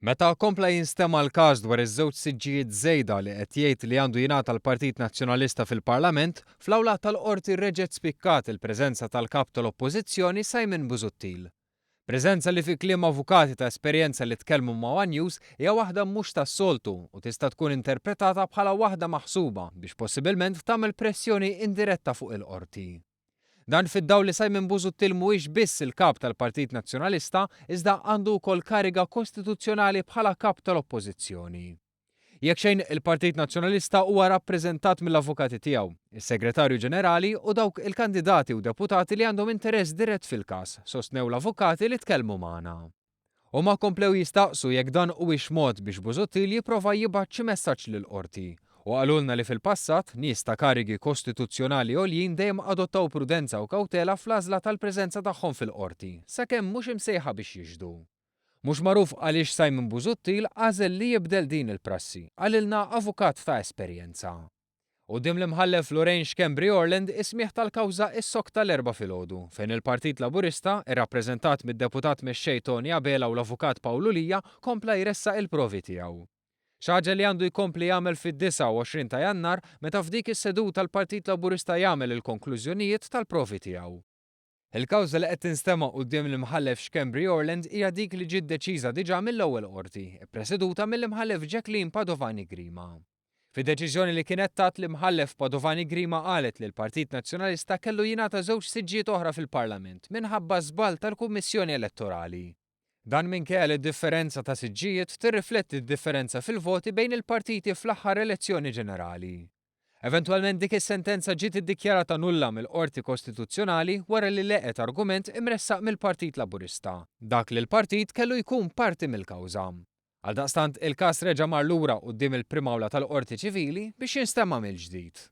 Meta kompla jinstema' l-każ dwar iż-żewġ siġġijiet żejda li qed jgħid li għandu jingħata l-Partit Nazzjonalista fil-Parlament, fl-awla tal-Qorti reġgħet spikkat il-preżenza tal-Kap tal-Oppożizzjoni Simon Busuttil. Preżenza li fi kliem avukati ta' esperjenza li tkellmu ma' one News hija waħda mhux tas-soltu u tista' tkun interpretata bħala waħda maħsuba biex possibilment tagħmel pressjoni indiretta fuq il-Qorti. Dan fid-dawl li Simon Busuttil mhuwiex biss il-Kap tal-Partit Nazzjonalista iżda għandu wkoll kariga kostituzzjonali bħala Kap tal-Oppożizzjoni. Jekk xejn, il-Partit Nazzjonalista huwa rappreżentat mill-avukati tiegħu, is-Segretarju Ġenerali u dawk il-kandidati u deputati li għandhom interess dirett fil-każ, sostnew l-avukati li tkellmu magħna. Huma komplew jistaqsu jekk dan huwiex mod biex Busuttil jipprova jibgħat xi messaġġ lill-Qorti u qalulna li fil-passat, nies ta' karigi kostituzzjonali għoljin dejjem adottaw prudenza u kawtela fl-għażla tal-preżenza tagħhom fil-Qorti, sakemm mhux imsejħa biex jixhdu. Mhux magħruf għaliex Simon Busuttil għażel li jibdel din il-prassi, qalilna avukat ta' esperjenza. Quddiem l-Imħallef Lorraine Schembri Orland is-smigħ tal-kawża issokta l-Erbgħa filgħodu, fejn il-Partit Laburista, irrappreżentat mid-Deputat Mexxej Toni Abela u l-Avukat Pawlu Lia, kompla jressaq il-provi tiegħu. Xi ħaġa li għandu jkompli jagħmel fid-29 ta' Jannar meta f'dik is-seduta l-Partit Laburista jagħmel il-konklużjonijiet tal-provi tiegħu. Il-kawża li qed tinstema' quddiem l-Imħallef Schembri Orland hija dik li ġiet deċiża diġà mill-ewwel Qorti, ippreseduta mill-Imħallef Jacqueline Padovani Grima. Fid-deċiżjoni li kienet tat, l-Imħallef Padovani Grima qalet li l-Partit Nazzjonalista kellu jingħata żewġ siġġijiet oħra fil-Parlament minħabba żball tal-Kummissjoni Elettorali. Dan minkejja li d-differenza ta' siġġijiet tirrifletti d-differenza fil-voti bejn il-partiti fl-aħħar elezzjoni ġenerali. Eventwalment dik is-sentenza ġiet iddikjarata nulla mill-Qorti Kostituzzjonali wara li leqgħet argument imressaq mill-Partit Laburista, dak li l-partit kellu jkun parti mill-kawża. Għaldaqstant il-każ reġa' mar lura quddiem il-Prim Awla tal-Qorti Ċivili biex jinstema' mill-ġdid.